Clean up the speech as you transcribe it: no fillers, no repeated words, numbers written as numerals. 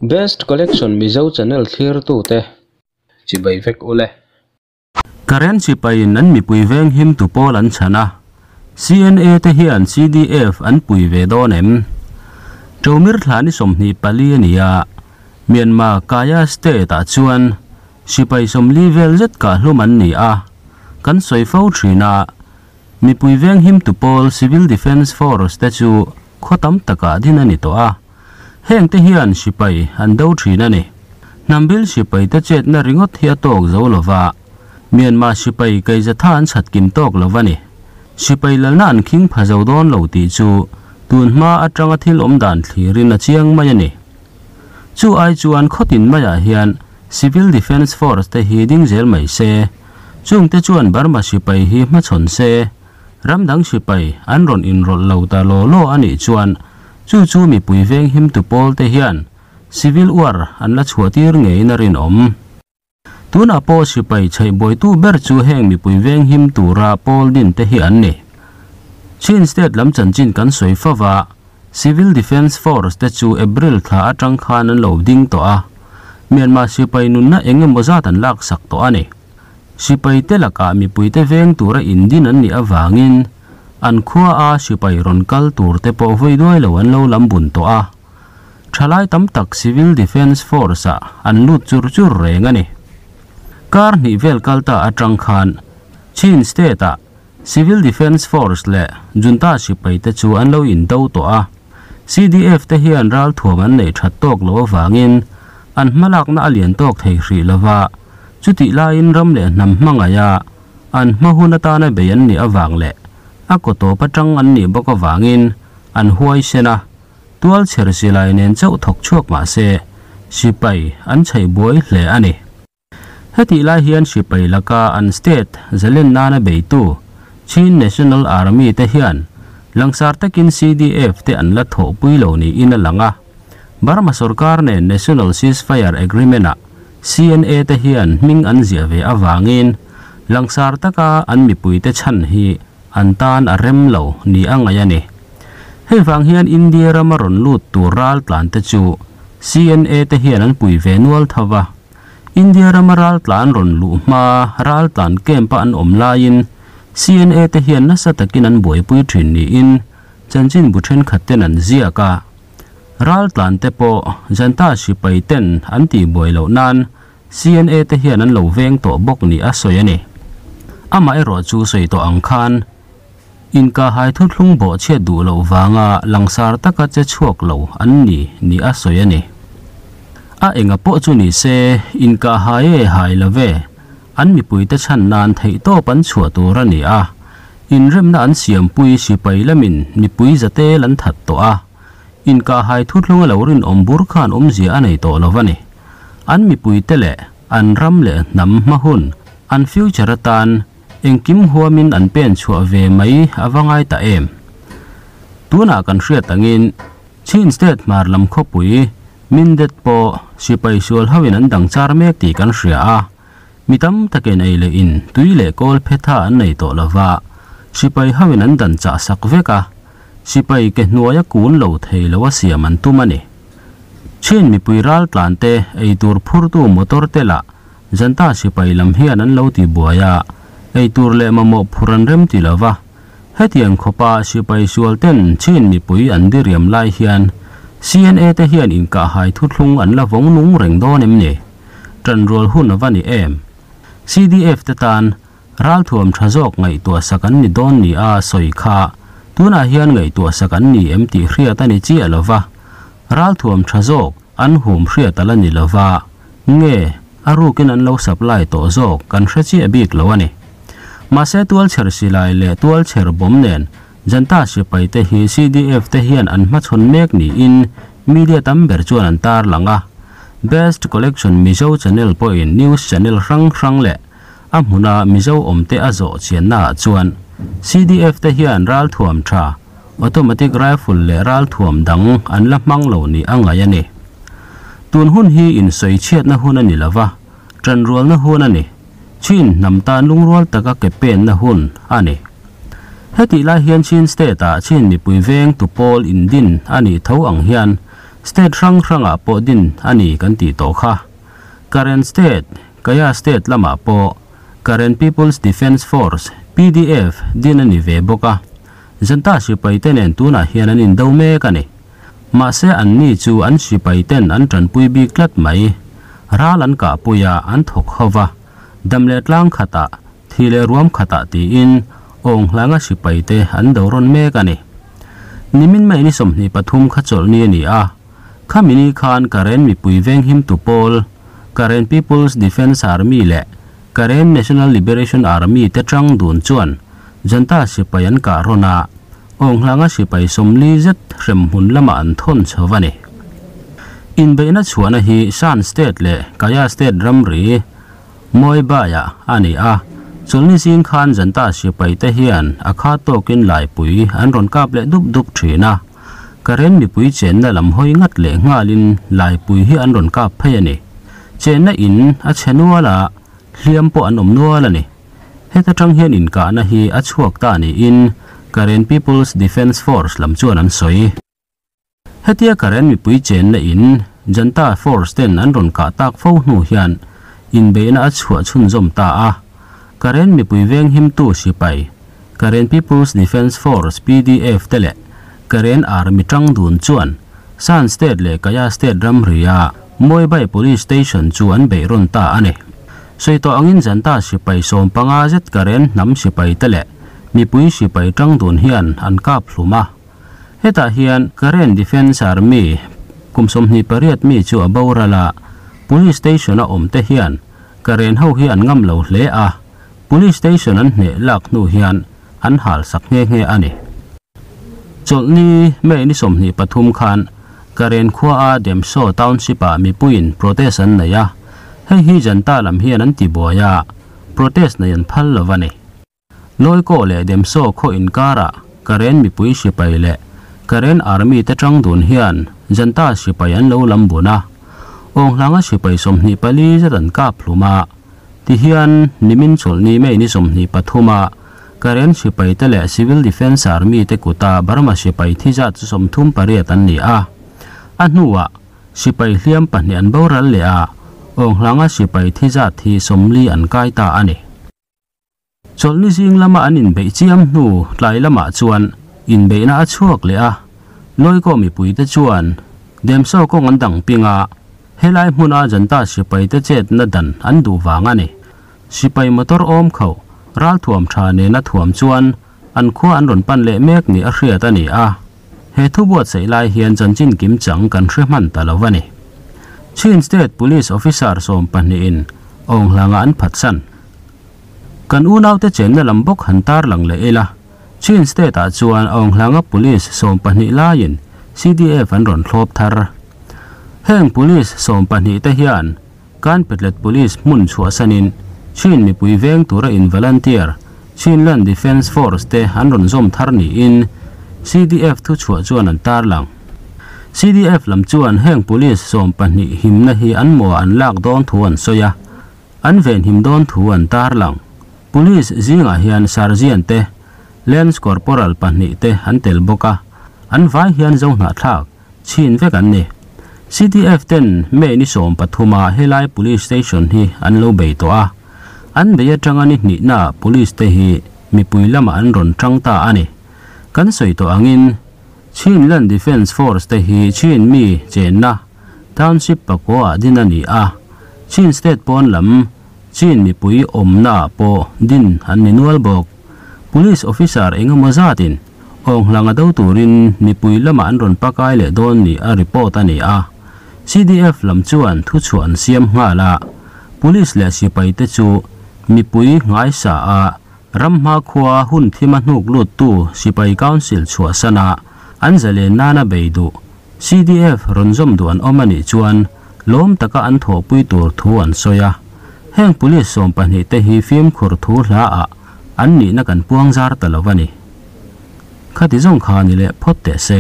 Best Collection Mizo channel thlirtute chibai vek ule. Karen sipaiin an mipui veng him tu pawl an chhan a, CNA te hian CDF an pui ve dawn em? Ṭomir thla ni 24 a ni a, Myanmar Kaya State ah chuan sipai 40 vel zet kahhlum an ni a, kan sawi fo thin a, mipui veng him tu pawl Civil Defence Force te chu khaw tam takah din a ni tawh a, heng te hian sipai an do thin a ni. Hnambil sipai te chetna ringawt hi a tawk zo lova, Myanmar sipai kaizatha an chhat kim tawk lo a ni. Sipai lalna an khing pha zo dawn lo tih chu tunhma atanga thil awm dan thlirin a chiang mai a ni. Chu ai chuan khawtin maiah hian Civil Defence Force te hi ding zel mai se, chungte chuan Burma sipai hi hmachhawn se, ramdang sipai an rawn inrawlh lo ta law law a nih chuan chu chu mipui veng him tu pawl te hian civil war an la chhuah tir ngeiin a rinawm. Tunah pawh sipai chhaihbawitu ber chu heng mipui veng him tura pawl din te hi an ni. Chin State lam chanchin kan sawi fova, Civil Defence Force te chu April thla atang khan an lo ding tawh a, Myanmar sipai nunna eng emaw zat an laksak tawh a ni. Sipai te lakah mipui te veng tura indin an nih avangin an khua a sipai rawn kal tur te pawh vawi duai lo an lo lam bun tawh a. Thalai tam tak Civil Defence Force ah an lut chur chur reng a ni. Kar hnih vel kal ta atang khan Chin State ah Civil Defence Force leh Junta sipai te chu an lo indo tawh a. CDF te hian ral thuam an nei that tawk lo awangin an hmalakna a lian tawk thei hrih lova, chutih laiin ram leh hnam hmangaih a an hma hun atana bei an nih awang leh a kaw tawp atang an nih bawk awangin an huai sen a, tual chher silai nen chauh thawk chhuak mah se sipai an chhaihbuai hle a ni. Hetih lai hian sipai laka an state zalen nana beitu Chin National Army te hian langsar takin CDF te an la thawhpui lo niin a lang a. Burma sorkar nen National Ceasefire Agreement ah CNA te hian hming an ziah ve awangin langsar taka an mipui te chhan hi an tan a rem lo ni a ngaih a ni. Hei vang hian India rama rawn lut tur ral tlan te chu CNA te hian an pui ve nual thova. India rama ral tlan rawn luh hma ral tlan camp a an awm laiin CNA te hian nasa takin an buaipui thin niin chanchin bu thenkhat ten an ziak a. Ral tlan te pawh Junta sipai ten an tih buai loh nan CNA te hian an lo veng tawh bawk ni a sawi a ni. Amah erawh chu sawi tawh ang khan inka hai thuthlung bawh chhiat duh loh vanga langsar taka che chhuak lo an ni ni a sawi a ni. A enga pawh chu ni se inka hai e hai love an mipui te chhan nan theih tawp an chhuah tur a ni a, inremna an siampui sipai lamin mipui zatel an that tawh a, inka hai thuthlung a lo rinawm bur khan awmzia a nei tawh lo a ni. An mipui te leh an ram leh hnam hma hun an future atan engkim huamin an pen chhuah ve mai a va ngai ta em. Tunah kan hriat angin Chin State hmar lam khawpui Mindet pawh sipai sual hoin an dang char mek tih kan hria a, mi tam takin ei leh in tui leh kawl phetha an nei tawh lova, sipai hoin an dan chah sak vek a, sipai ke hnuaia kun lo thei lo a siam an tum a ni. Chin mipui ral tlan te eitur phurtu motor te lah Junta sipai lam hian an lo ti buai a, eitur leh mamawh phur an rem ti lova, hetiang khawpa sipai sual ten Chin mipui an diriam lai hian CNA te hian inkah hai thuthlung an la vawng nung reng dawn em ni? Ṭanrual hun a va ni em? CDF te tan ral thuam tha zawk ngaihtuah sak an ni dawn ni a sawi kha tunah hian ngaihtuah sak an ni em tih hriat a ni chiah lova, ral thuam tha zawk an hum hriat ala ni lova, nge a rukin an lo supply tawh zawk kan hre chiah bik lo a ni. Mahse tual chher silai leh tual chher bawm nen Junta sipai te hi CDF te hian an hmachhawn mek niin media tam ber chuan an tar lang a. Best Collection Mizo channel pawhin news channel hrang hrang leh a hmuna Mizo awm te a zawh chianna ah chuan CDF te hian ral thuam tha automatic rifle leh ral thuam dang an la hmang lo ni a ngaih a ni. Tun hun hi insawi chhiatna hun a ni lova, ṭanrualna hun a ni. Chin hnam tan lungrual taka ke penna hun a ni. Hetih lai hian Chin State ah Chin mipui veng tu pawl indin a nih tho ang hian State hrang hrangah pawh din a ni kan tih tawh kha. Karen State, Kaya State lamah pawh Karen People's Defence Force, pdf, din a ni ve bawk a. Janta sipai te nen tunah hian an indo mek a ni. Mahse anni chu an sipai ten an tanpui bik tlat mai. Ral an kahpui a, an thawk ho va. Dam leh tlang khatah, thi leh ruam khatah tiin awng hlanga sipai te an do rawn mek a ni. Nimin mai ni 23 kha chawlh ni a ni a. Khami ni khan Karen mipui venghim tu pawl, Karen People's Defence Army leh Karen National Liberation Army te tang dun chuan Janta sipai an kah rawn a, awng hlanga sipai 40 zet hrem hmun lama an thawn chho a ni. Inbeihna chhuahna hi Shan State leh Kaya State ramri Mawibaiah a ni a. Chawlhni zing khan Janta sipai te hian a kha tawkin laipui an rawn kap leh dup dup thin a. Karen mipui chenna lam hawi ngat leh nghalin laipui hi an rawn kap phei a ni. Chenna in a chhe nual a, hliam pawh an awm nual a ni. Heta tang hian inkahna hi a chhuak ta niin Karen People's Defence Force lam chuan an sawi. Hetia Karen mipui chenna in Janta Force ten an rawn kah tak fo hnu hian inbeihna a chhuah chhunzawm ta a. Karen mipui venghim tu sipai Karen People's Defence Force, pdf, te leh Karen Army tang dun chuan Shan State leh Kaya State ramria Mawibei Police Station chu an beih rawn ta a ni. Sawi tawh angin Janta sipai 15 zet Karen hnam sipai te leh mipui sipai tang dun hian an kap hlum a. Hetah hian Karen Defence Army kum 28 mi chu a boral a. Police Station a awm te hian Karen ho hi an ngam lo hle a. Police Station an hneh lak hnu hian an hal sak nghe nghe a ni. Chawlhni May ni 23 khan Karen khua a Demso Township ah mipuiin protest an nei a. Hei hi Janta lam hian an ti buai a, protest nei an phal lo a ni. Lawikaw leh Demso khaw inkarah Karen mipui sipai leh Karen Army te tang dun hian Janta sipai an lo lam bun a. Awng hlanga sipai 24 zet an kap hlum a. Tihian nimin chawlhni May ni 23 a Karen sipai te leh Civil Defence Army te kuta Burma sipai thi zat chu 38 an ni a. A hnuah sipai hliam pahnih an boral leh a, awng hlanga sipai thi zat hi 40 an kai ta a ni. Chawlhni zing lama an inbeih chiam hnu tlai lamah chuan inbeihna a chhuak leh a. Lawikaw mipui te chuan Demso kawng an dang ping a, helai hmuna Janta sipai te chetna dan an duh vang a ni. Sipai motor awm kho ral thuam tha nena thuam chuan an khua an rawn pan leh mek ni a hriat a ni a. He thu buat sei lai hian chanchin kim chang kan hre hman ta lo a ni. Chin State Police Officer 12 in awng hlanga an phatsan. Kan unau te chenna lam bawk han tar lang leh ila. Chin State ah chuan awng hlanga police 12 laiin CDF an rawn thlawp thar. Heng police 12 te hian kan Petlet Police hmun chhuahsanin Chin mipui veng tura in volunteer Chinland Defence Force te an rawn zawm thar niin CDF thu chhuah chuan an tar lang. CDF lam chuan heng police 12 himna hi an maw an lak dawn thu an sawi a. An ven him dawn thu an tar lang. Police zingah hian Sergeant te, Lance Corporal pahnih te an tel bawk a. An vai hian zo hnah thlak chin vek an ni. CDF ten May ni 13 a helai police station hi an lo bei tawh a. An bei atanga ni hnihna police te hi mipui lama an rawn tang ta a ni. Kan sawi tawh angin Chinland Defence Force te hi Chin mi chenna Township pakua din a ni a. Chin State pawn lam Chin mipui awmna pawh din an ni nual bawk. Police officer engemaw zatin awng hlanga do turin mipui lama an rawn pakai leh dawn ni a report a ni a. CDF lam chuan thu chhuah an siam nghal a. Police leh sipai te chu mipui ngai sa a ramhma khua hun thima hnuk lut tu sipai council chhuah sana an zalen nana bei du. CDF rawn zawm du an awm a nih chuan lawm taka an thawhpui tur thu an sawi a. Heng police 12 te hi fimkhur thu hla a an nihna kan puang zar ta lo a ni. Khati zawng kha ni leh phawt teh se.